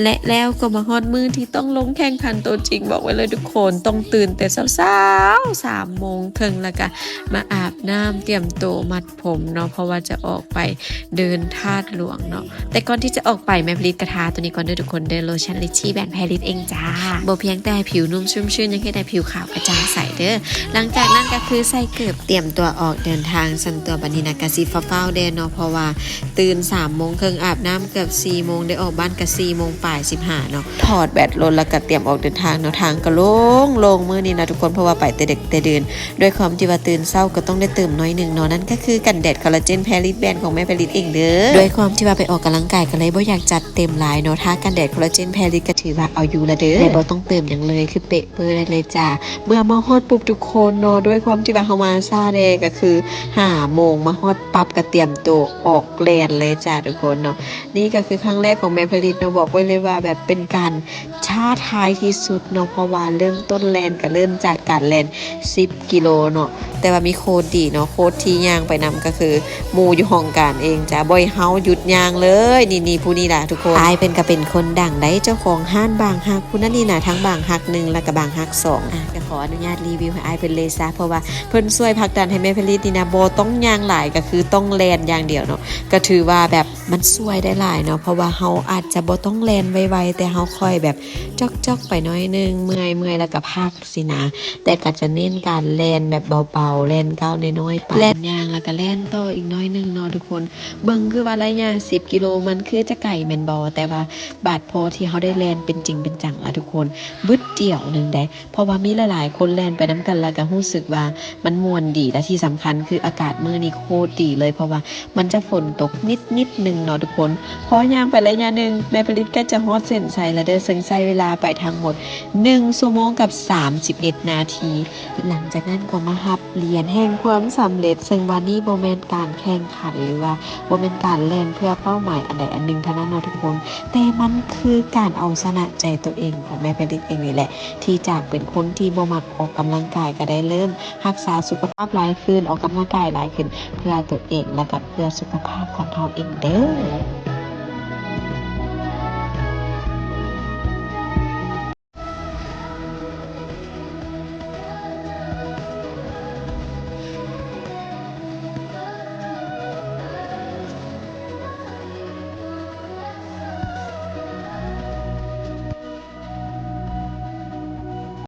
ແລະແລ້ວກໍມາຮອດມື້ທີ່ຕ້ອງລົງແຂ່ງຂັນໂຕຈິງ. ບອກໄວ້ເລີຍທຸກຄົນ ຕ້ອງຕື່ນແຕ່ເຊົ້າໆ ສາມໂມງເຄິ່ງ ແລ້ວກະມາອາບນ້ຳ ຕຽມໂຕ ມັດຜົມເນາະ ເພາະວ່າຈະອອກໄປເດີນທາດຫຼວງເນາະ. ແຕ່ກ່ອນທີ່ຈະອອກໄປ ແມ່ຜະລິດກະທາໂຕນີ້ກ່ອນເດີທຸກຄົນເດີ ໂລຊັນລິດຊີແບຣນແພຣິດເອງຈ້າ. ບໍ່ພຽງແຕ່ຜິວນຸ່ມຊຸ່ມຊື່ ຍັງເຮັດໃຫ້ຜິວຂາວກະຈ່າງໃສເດີ. ຫຼັງຈາກນັ້ນກະຄືໃສ່ເກີບ ຕຽມຕົວອອກເດີນທາງ. ສ່ວນຕົວບັດນີ້ນະກະຊິຟ້າວໆແດ່ເນາະ ເພາະວ່າຕື່ນສາມໂມງເຄິ່ງ ອາບນ້ຳເກືອບສີ່ໂມງ ໄດ້ອອກບ້ານກະສີ່ໂມງປາຍສິບຫ້າເນາະ. ຖອດແບັດລົດແລ້ວກະຕຽມອອກເດີນທາງເນາະ. ທາງກະໂລ່ງໆມື້ນີ້ນະທຸກຄົນ ເພາະວ່າໄປແຕ່ເດັກແຕ່ດື່ນ. ດ້ວຍຄວາມທີ່ວ່າຕື່ນເຊົ້າກໍຕ້ອງໄດ້ເຕີມໜ້ອຍໜຶ່ງເນາະ ນັ້ນກໍຄືກັນແດດຄອລລາເຈນແພຣິດແບຣນຂອງແມ່ຜະລິດເອງເດີ. ດ້ວຍຄວາມທີ່ວ່າໄປອອກກຳລັງກາຍກໍເລີຍບໍ່ຢາກຈັດເຕັມຫຼາຍເນາະ. ທາກັນແດດຄອລລາເຈນແພຣິດກໍຖືວ່າເອົາຢູ່ລະເດີ ແລະບໍ່ຕ້ອງເຕີມຫຍັງເລີຍ ຄືເປະເປີໄດ້ເລີຍຈ້າ. ເມື່ອມາຮອດປຸບທຸກຄົນເນາະ ດ້ວຍຄວາມທີ່ວ່າເຮົາມາຊ້າແດ່ ກໍຄືຫ້າໂມງ ມາຮອດປັບກໍຕຽມໂຕອອກແລ່ນເລີຍຈ້າທຸກຄົນເນາະ. ນີ້ກໍຄືຄັ້ງແລກຂອງແມ່ຜະລິດເນາະ ບອກໄວ້ເລີຍວ່າແບບເປັນການທ້າທາຍທີ່ສຸດເນາະ ເພາະວ່າເລີ່ມຕົ້ນແລ່ນກໍເລີ່ມຈາກການແລ່ນສິບກິໂລເນາະ. ແຕ່ວ່າມີໂຄດດີເນາະ ໂຄດທີ່ຍ່າງໄປນຳກໍຄືໝູ່ຢູ່ຫ້ອງການເອງຈ້າ ບໍ່ໃຫ້ເຮົາຢຸດຍ່າງເລີຍ. ນີ້ໆ ຜູ້ນີ້ລະທຸກຄົນ ອ້າຍເພິ່ນກໍເປັນຄົນດັງໃດ໋ ເຈົ້າຂອງຮ້ານບາງຮັກ ຜູ້ນັ້ນນີ້ນະ ທັງບາງຮັກໜຶ່ງ ແລ້ວກໍບາງຮັກສອງ. ອ່ະ ກໍຂໍອະນຸຍາດຣີວິວໃຫ້ອ້າຍເພິ່ນເລີຍຊະ ເພາະວ່າເພິ່ນຊ່ວຍຜັກດັນໃຫ້ແມ່ຜະລິດນີ້ນະ ບໍ່ຕ້ອງຍ່າງຫຼາຍ ກໍຄືຕ້ອງແລ່ນຢ່າງດຽວເນາະ. ກໍຖືວ່າແບບມັນຊ່ວຍໄດ້ຫຼາຍເນາະ ເພາະວ່າເຮົາອາດຈະບໍ່ຕ້ອງແລ່ນໄວໆ ແຕ່ເຮົາຄ່ອຍແບບຈອກໆໄປໜ້ອຍໜຶ່ງ ເມື່ອຍໆ ແລ້ວກໍພັກ ຊີ້ນະ. ແຕ່ກໍຈະເນັ້ນການແລ່ນແບບເບົາໆ ແລ່ນກ້າວນ້ອຍໆໄປ ແລ່ນຍ່າງ ແລ້ວກໍແລ່ນຕໍ່ອີກໜ້ອຍໜຶ່ງເນາະທຸກຄົນ. ເບິ່ງຄືວ່າໄລຍະສິບກິໂລມັນຄືຈະໄກແມ່ນບໍ່ ແຕ່ວ່າບາດພໍທີ່ເຮົາໄດ້ແລ່ນເປັນຈິງເປັນຈັງລະທຸກຄົນ ບຶດດຽວໜຶ່ງໃດ໋. ເພາະວ່າມີຫຼາຍໆຄົນແລ່ນໄປນຳກັນ ແລ້ວກໍຮູ້ສຶກວ່າມັນມ່ວນດີ ແລະທີ່ສຳຄັນຄືອາກາດມື້ນີ້ໂຄດດີເລີຍ ເພາະວ່າມັນຈະຝົນຕົກນິດໆໜຶ່ງເນາະທຸກຄົນ. ພໍຍ່າງໄປໄລຍະໜຶ່ງ ແມ່ຜະລິດໃກ້ຈະຮອດເສັ້ນໄຊແລ້ວເດີ ເຊິ່ງໃຊ້ເວລາໄປທັງໝົດໜຶ່ງຊົ່ວໂມງກັບສາມສິບເອັດນາທີ. ຫຼັງຈາກນັ້ນກໍມາຮັບຫຼຽນແຫ່ງຄວາມສຳເລັດ ເຊິ່ງວ່ານີ້ບໍ່ແມ່ນການແຂ່ງຂັນ ຫຼືວ່າບໍ່ແມ່ນການແລ່ນເພື່ອເປົ້າໝາຍອັນໃດອັນໜຶ່ງເທົ່ານັ້ນເນາະທຸກຄົນ ແຕ່ມັນຄືການເອົາຊະນະໃຈຕົວເອງຂອງແມ່ຜະລິດເອງນີ້ແຫຼະ ທີ່ຈາກເປັນຄົນທີ່ບໍ່ມັກອອກກຳລັງກາຍ ກໍໄດ້ເລີ່ມຮັກສາສຸຂະພາບຫຼາຍຂຶ້ນ ອອກກຳລັງກາຍຫຼາຍຂຶ້ນ ເພື່ອຕົວເອງ ແລະກໍເພື່ອສຸຂະພາບຂອງເຮົາເອງເດີ.